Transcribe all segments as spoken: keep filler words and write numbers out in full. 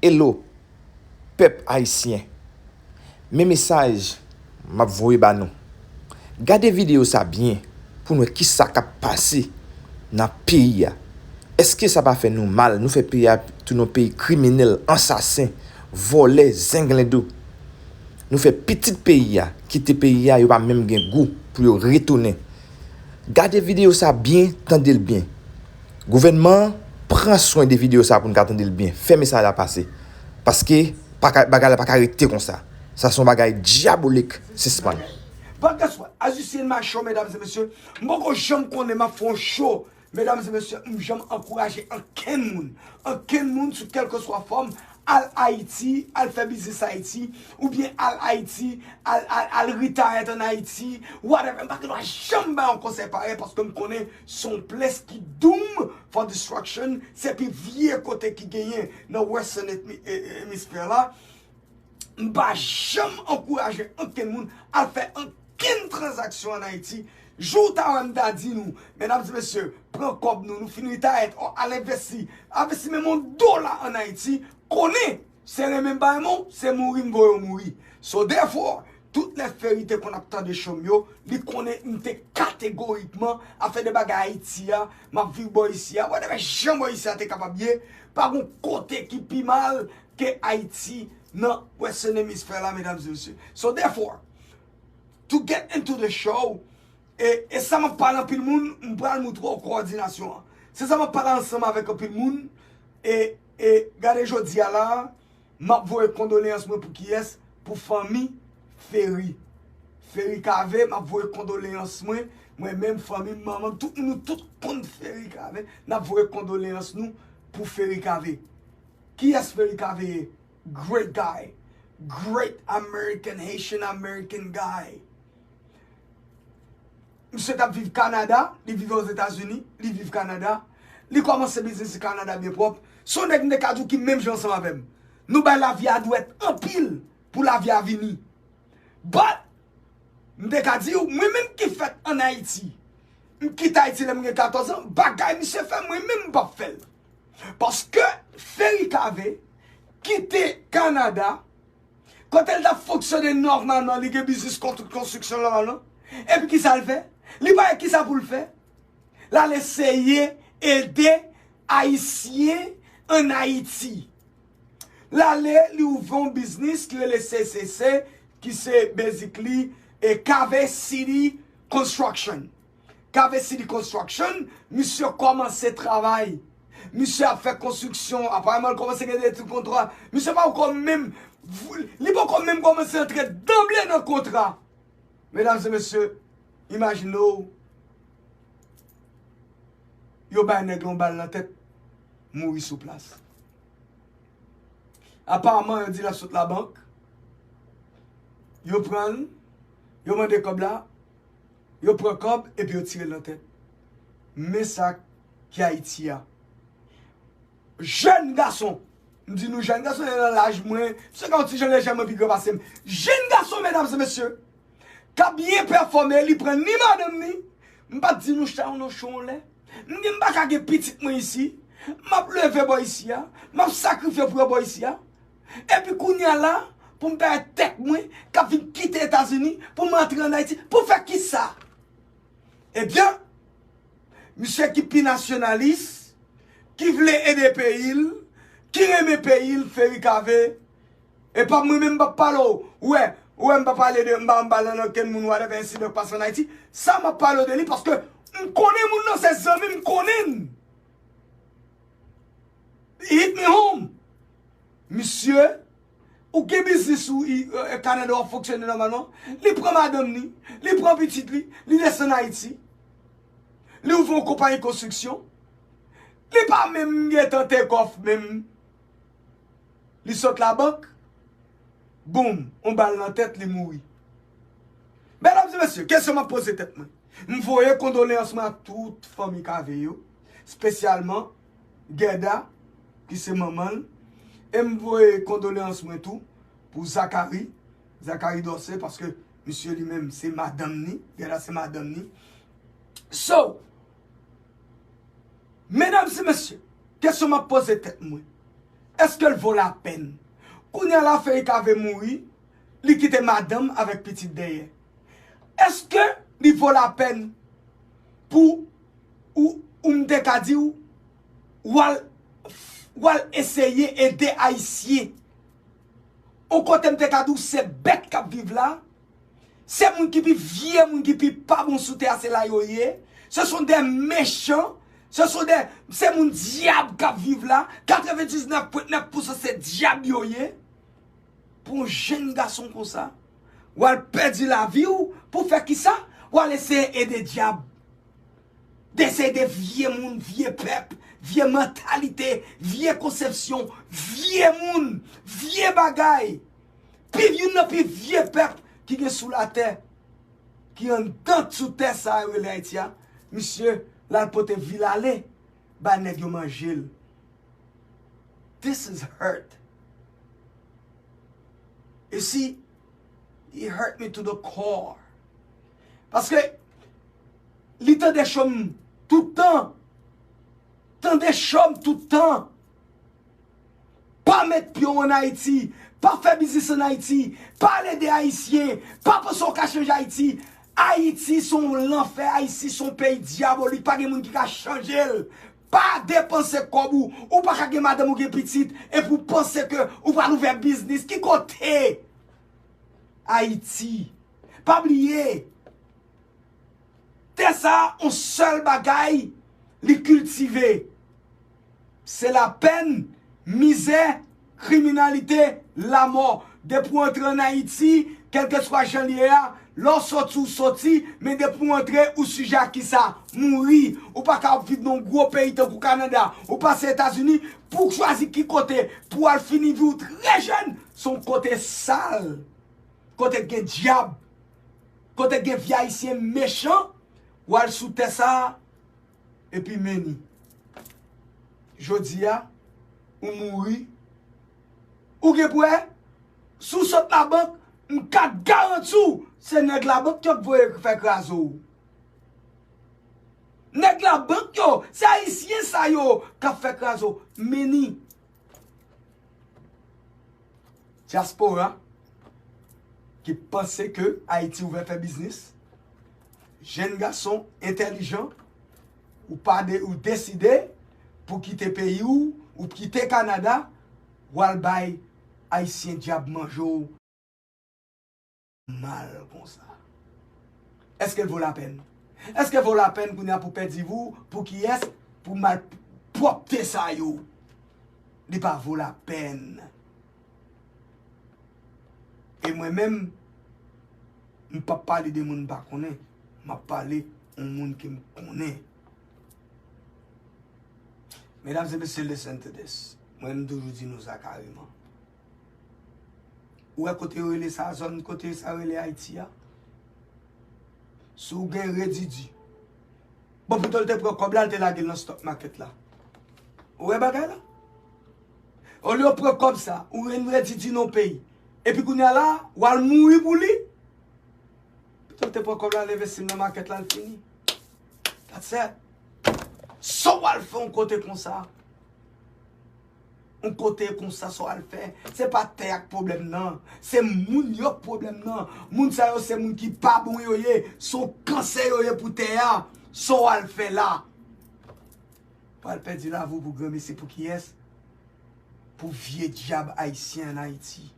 Hello, pèp ayisyen. Men mesaj m ap voye ba nou. Gade videyo sa byen pou n wè kisa k ap pase nan peyi a. Èske sa pa fè nou mal? Nou fè peyi a tounen yon peyi kriminèl, ansasen, vòlè, zenglendo. Nou fè pitit peyi a kite peyi a, yo pa menm gen gou pou yo retounen. Gade videyo sa byen, tande l byen. Gouvènman an, pran swen de videyo sa pou n ka tande l byen. Fè mesaj la pase. Paske pa ka- bagay la pa ka rete konsa. Sa se yon bagay dyabolik. Sispann. But guess what? As you see in my show, medam e mesye, m poko janm konnen m ap fè yon show. Medam e mesye, m janm ankouraje ankenn moun, ankenn moun sou kèlkeswa fòm, al Ayiti, al fè biznis Ayiti, oubyen al Ayiti, al, al, al retire ann Ayiti, whatever. M pa gen dwa janm bay yon konsèy parèy paske m konnen se yon ples ki doom for destruction, se pi vye kote ki genyen nan Western Hemi- e- e- Hemisphere la. M pa janm ankouraje ankenn moun al fè ankenn tranzaksyon ann Ayiti. Jou w ta wè m ta di nou, medam e mesye, pran kòb nou, nou fin retire, o, al envesti. Envesti menm yon dola ann Ayiti, konnen se renmen m pa renmen w, se mouri m voye w mouri. So therefore, tout lè Ferry te konn ap tande show m yo, li konnen m te kategorikman ap fè de bagay Ayiti a, m ap viv bò isi a, whatever jan bò isi a te kapab ye, pa gon kote ki pi mal ke Ayiti nan Western Hemisphere la, medam e mesye. So therefore, to get into the show, e, e sa m ap pale anpil moun, m pral moutre w kowòdinasyon an. Se sa m ap pale ansanm avèk anpil moun, e, e gade jodi a la, m ap voye kondoleyans mwen pou kiyès? Pou fanmi Ferry. Ferry Cavé, m ap voye kondoleyans mwen, mwen menm, fanmi m, manman m, tout moun, nou tout konn Ferry Cavé, n ap voye kondoleyans nou pou Ferry Cavé. Kiyès Ferry Cavé ye? Great guy. Great American, Haitian American guy. Misye t ap viv Kanada, li viv Ozetazini, li viv Kanada. Li kòmanse biznis li Kanada byen pwòp. Se yon nèg m te ka di w ki menm jan ansanm avè m. Nou bay lavi a dwèt anpil pou lavi a vini. But, m te ka di w, mwen menm ki fèt ann Ayiti, m kite Ayiti lè m gen katòz an, bagay misye fè, mwen menm m p ap fè l. Paske Ferry Cavé kite Kanada, kote l t ap fonksyone nòmalman, li gen biznis konstri- konstriksyon nòmalman. Epi kisa l fè? Li pa gen kisa pou l fè. L al eseye ede Ayisyen ann Ayiti. L ale, li ouvè yon biznis ki rele C C C, ki se basically e Cavé City Construction. Cavé City Construction, misye kòmanse travay. Misye ap fè konstriksyon, apareman l kòmanse gen de ti kontra. Misye poko menm, li poko menm kòmanse antre danble nan kontra. Medam e mesye, imajine w, yo bay nèg la yon bal nan tèt, mouri sou plas. Apareman, yo di l ap sot labank, yo pran l, yo mande kòb la, yo pran kòb epi yo tire l nan tèt. Men sa ki Ayiti a. Jèn gason, m di nou jèn gason, nan laj mwen, se ka yon ti jan lejèman pi gran pase m. Jèn gason, medam e mesye, k ap byen pèfòme, li pran ni madanm ni, m pa t di nou sa yon non cho yon lè. M di m pa ka gen pitit mwen isi, m ap leve bò isi a, m ap sakrifye pou yo bò isi a. Epi kounye a la, pou m pèmèt tèt mwen, k ap vin kite Etazini, pou m antre ann Ayiti, pou fè kisa? Ebyen, misye ki pi nasyonalis, ki vle ede peyi l, ki renmen peyi l, Ferry Cavé, e pa mwen menm m p ap pale w. Ou wè, ou wè m pa pale de, m pa, m pa nan okenn moun, whatever, ensidan k pase ann Ayiti. Sa m ap pale w de li, paske m konnen moun nan se zanmi m, konnen m. He hit me home. Misye, ou gen biznis ou, i- e, Kanada w ap fonksyone nòmalman. Li pran madanm ni, li pran pitit li, li desann Ayiti. Li ouvri yon konpayi konstriksyon. Li pa menm gentan take off menm. Li sot labank. Boum, yon bal nan tèt, li mouri. Medam e mesye, kesyon m ap poze tèt mwen. M voye kondoleyans mwen a tout fanmi Cavé yo, espesyalman Guerda, ki se manman l. E m voye kondoleyans mwen tou pou Zacharie, Zacharie Dorcé, paske misye li menm se madanm ni, Guerda se madanm ni. So, medam e mesye, kesyon m ap poze tèt mwen. Èske l vo lapèn? Kounye a la Ferika vle mouri, li kite madanm avèk pitit dèyè. Èske li vo lapèn pou ou, ou m te ka di w, w al, w al eseye ede Ayisyen? On kote m te ka di w se bèt k ap viv la, se moun ki pi vye, moun ki pi pa bon sou tè a, se la yo ye. Ce sont des méchants, ce sont des, se moun dyab k ap viv la. Katrevendisnèf pwen nèf pousan se dyab yo ye. Pou yon jèn gason konsa, w al pèdi lavi w pou fè kisa? W al eseye ede dyab. Deseye de vye moun, vye pèp, vye mantalite, vye konsepsyon, vye moun, vye bagay. Pi youn nan pi vye pèp ki gen sou latè, ki anndan sou tè sa a yo rele Ayiti a, misye, l al pote vil ale, bay nèg yo manje l. This is hurt. You see, it hurt me to the core. Paske li tande cho m tout tan. Tande cho m tout tan. Pa met pye w ann Ayiti. Pa fè biznis ann Ayiti. Pa al ede Ayisyen. Pa panse w ka chanje Ayiti. Ayiti se yon lanfè. Ayiti se yon peyi dyabolik. Pa gen moun ki ka chanje l. Pa depanse kòb ou. Ou pa ka gen madanm ou gen pitit epi w panse ke ou pral ouvè biznis. Ki kote? Ayiti. Pa bliye. Tè sa a, yon sèl bagay li kiltive. Se lapèn, mizè, kriminalite, lamò. Depi w antre ann Ayiti, kèlkeswa jan l ye a, lè w soti, w soti, men depi w antre, ou sijè a kisa? Mouri. Ou pa ka ap viv nan yon gwo peyi tankou Kanada. Ou pase Etazini, pou w chwazi ki kote, pou w al fini vi w trè jèn, se yon kote sal. Kote k gen dyab. Kote k gen vye Ayisyen mechan, w al sou tè sa a, epi men ni. Jodi a, ou mouri. Ou gen pou wè, si w sot labank, m ka garanti w, se nèg labank yo k voye fè kraze w. Nèg labank yo, se Ayisyen sa yo k ap fè kraze w. Men ni. Dyaspora ki panse ke Ayiti ouvè fè biznis, jèn gason entèlijan, ou pa de, ou deside pou kite peyi w, ou kite Kanada, w al bay Ayisyen dyab manje w mal konsa. Èske l vo lapèn? Èske vo lapèn kounye a pou pèdi vi w? Pou kiyès? Pou malpwòpte sa yo. Li pa vo lapèn. E mwen menm, m p ap pale de moun m pa konnen. M ap pale yon moun ke m konnen. Medam e mesye, listen to this. Mwen, m toujou di nou sa kareman. Ou wè kote yo rele sa, zòn kote sa rele Ayiti a? Si w gen redidi. Bon, pito l te pran kòb la, l te lage l nan stock market la. Ou wè bagay la? Olye w pran kòb sa, ou jwenn redidi nan yon peyi. Epi kounye a la, w al mouri pou li. Pito l te pran kòb la, l envesti l nan market la, l fini. That's it. Sa w al fè yon kote konsa? Yon kote konsa, sa w al fè? Se pa tè a k pwoblèm nan. Se moun yo k pwoblèm nan. Moun sa yo se moun ki pa bon yo ye. Se yon kansè yo ye pou tè a. Sa w al fè la? Pral pèdi lavi w pou granmesi pou kiyès? Pou vye dyab ayisyen ann Ayiti.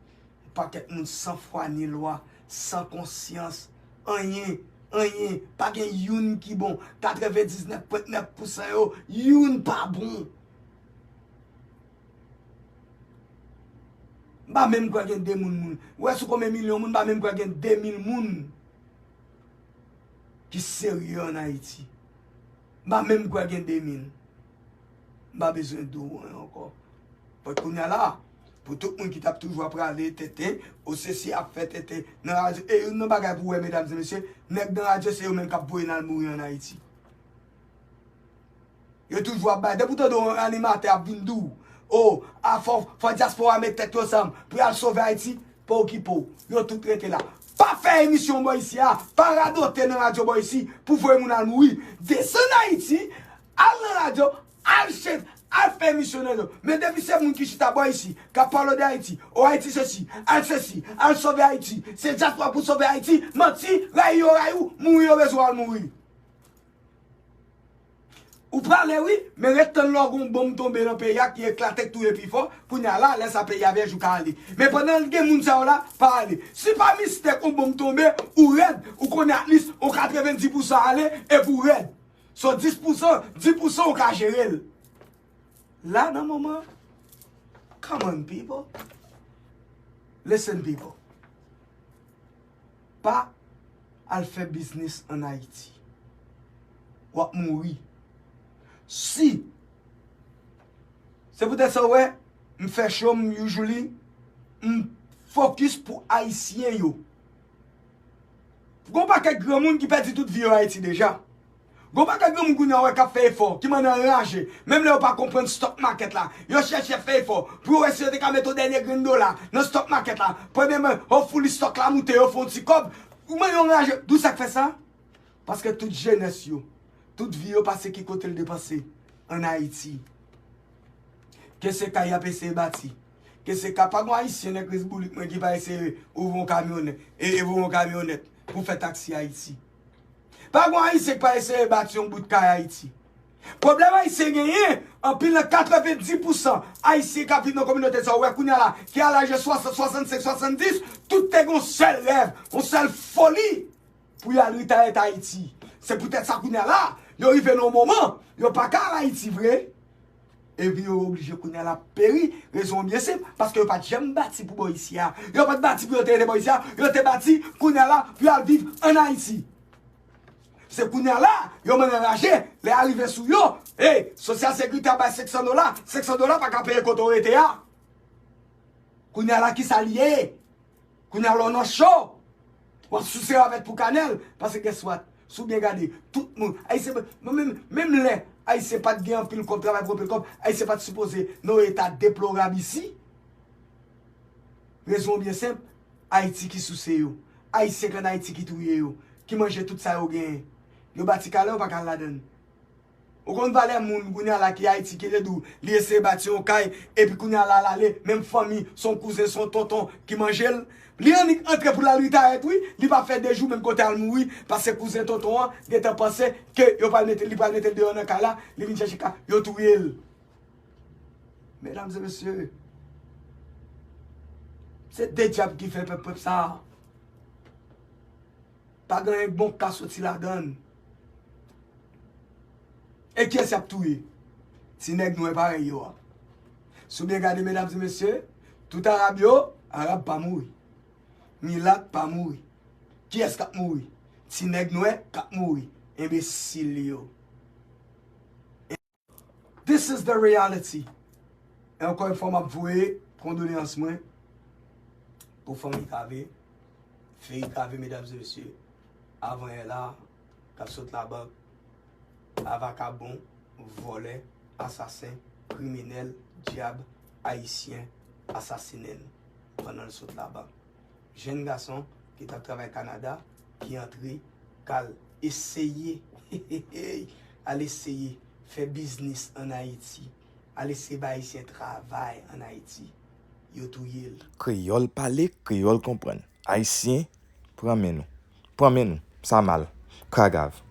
Yon pakèt moun san fwa ni lwa, san konsyans, anyen, anyen, pa gen youn ki bon. Katrevendiznèf pwen nèf pousan yo, youn pa bon. M pa menm kwè gen de moun, moun. Ou wè sou konbyen milyon moun, m pa menm kwè gen de mil moun ki serye ann Ayiti. M pa menm kwè gen de mil. M pa bezwen di w anyen ankò. But kounye a la, pou tout moun ki t ap toujou ap rale tenten, o sesi ap fè tenten nan radyo, e youn nan bagay pou w wè, medam e mesye, nèg nan radyo se yo menm k ap voye n al mouri ann Ayiti. Yo toujou ap bay. Depi w tande yon animatè ap vin di w, o, a fò, fò dyaspora met tèt yo ansanm pou y al sove Ayiti, pa okipe w. Yo tout rete la. Pa fè emisyon bò isi a, pa radote nan radyo bò isi pou voye moun al mouri. Desann Ayiti, al nan radyo, al chante, Al fè misyonè yo. Men depi se moun ki chita bò isi, k ap pale de Ayiti, o Ayiti sesi, al sesi, al sove Ayiti, se dyaspora pou sove Ayiti, manti, rayi yo rayi w, mouri yo bezwen w al mouri. Ou prale wi, men ret tann lè w gon bonm tonbe nan peyi a ki eklate k touye pi fò, kounye a la, lè sa peyi a vyèj ou ka ale. Men pandan l gen moun sa yo la, pa ale. Si pa mistèk yon bonm tonbe, ou rèd, ou konnen at least yon katrevenndis pousan ale, epi ou rèd. So dis pousan, dis pousan ou ka jere l. La nan moman, come on people. Listen people. Pa al fè biznis an Ayiti. W ap mouri. Si. Se poutèt sa w wè, m fè show m usually, m focus pou Ayisyen yo. Gon pakèt granmoun ki pèdi tout vi yo Ayiti deja. Gon pakèt granmoun kounye a wè k ap fè efò, ki mann anraje, menm lè yo pa konprann stock market la. Yo chèche fè efò pou yo wè si yo te ka mete yon dènye grenn dola nan stock market la. Premyèman, hopefully stock la moute, yo fè yon ti kòb. Ou mann yo anraje, dou sa k fè sa? Paske tout jenès yo, tout vi yo pase ki kote l depanse? Ann Ayiti. Ke se kay y ap eseye bati, ke se ka pa gon Ayisyen nan kriz bourik mwen ki pa eseye ouvri yon kamyonèt, e, e voye yon kamyonèt pou fè taksi Ayiti. Pa gon Ayisyen ki pa eseye bati yon bout kay Ayiti. Pwoblèm Ayisyen genyen, anpil nan katrevenndis pousan Ayisyen k ap viv nan kominote sa yo, wè kounye a la, ki a laj de swasant, swasannsenk, swasanndis, tout te gon sèl rèv, yon sèl foli pou y al retayèt Ayiti. Se poutèt sa kounye a la, yo rive nan yon moman, yo pa ka al Ayiti vre. Epi yo oblije kounye a la peri, rezon an byen senp, paske yo pa t janm bati pou bò isi a. Yo pa t bati pou yo te rete bò isi a, yo te bati kounye a la pou y al viv ann Ayiti. Se kounye a la, yo mann anraje, lè a rive sou yo, e, Sosyal Sekirite a bay senk san dola, senk san dola pa ka peye kote w rete a. Kounye a la, kisa l ye? Kounye a la w nan cho, w ap souse ravèt pou kanèl, paske guess what? Si w byen gade, tout moun, Ayisyen, menm, menm lè Ayisyen pa t gen anpil kòb, travay pou anpil kòb, Ayisyen pa t sipoze nan yon eta deplorab isi. Rezon an byen senp, Ayiti ki souse yo. Ayisyen k ann Ayiti ki touye yo, ki manje tout sa yo genyen. Yo bati kay la, yo pa ka al ladann. Ou konn valè moun kounye a la ki Ayiti ki te di w li eseye bati yon kay, epi kounye a la l ale, menm fanmi, se yon kouzen, se yon tonton ki manje l. Li annik antre pou l al retayèt wi, li pa fè de jou menm kote a l mouri, paske kouzen tonton an gentan panse ke yo pral mete, li pral mete l deyò nan kay la, li vin chèche kay, yo touye l. Medam e mesye, se de dyab ki fè pèp, pèp sa a. Pa gen anyen k bon k ka soti ladan l. E kiyès y ap touye? Ti nèg nwè parèy yo a. Si w byen gade, medam e mesye, tout Arab yo, Arab pa mouri. Milat pa mouri. Kiyès k ap mouri? Ti nèg nwè k ap mouri. Enbesil yo. This is the reality. E ankò yon fwa, m ap voye kondoleyans mwen pou fanmi Kave, fey Kave, medam e mesye, avanyè la, k ap sot labank, a vakabon, vòlè, asasen, kriminèl, dyab, ayisyen, asasinen l pandan l sot labank. Jèn gason ki t ap travay Kanada, ki antre, k al eseye, al eseye fè biznis ann Ayiti, al eseye bay Ayisyen travay ann Ayiti, yo touye l. Kreyòl pale, kreyòl konprann. Ayisyen, pran men nou. Pran men nou. Sa mal. Sa grav.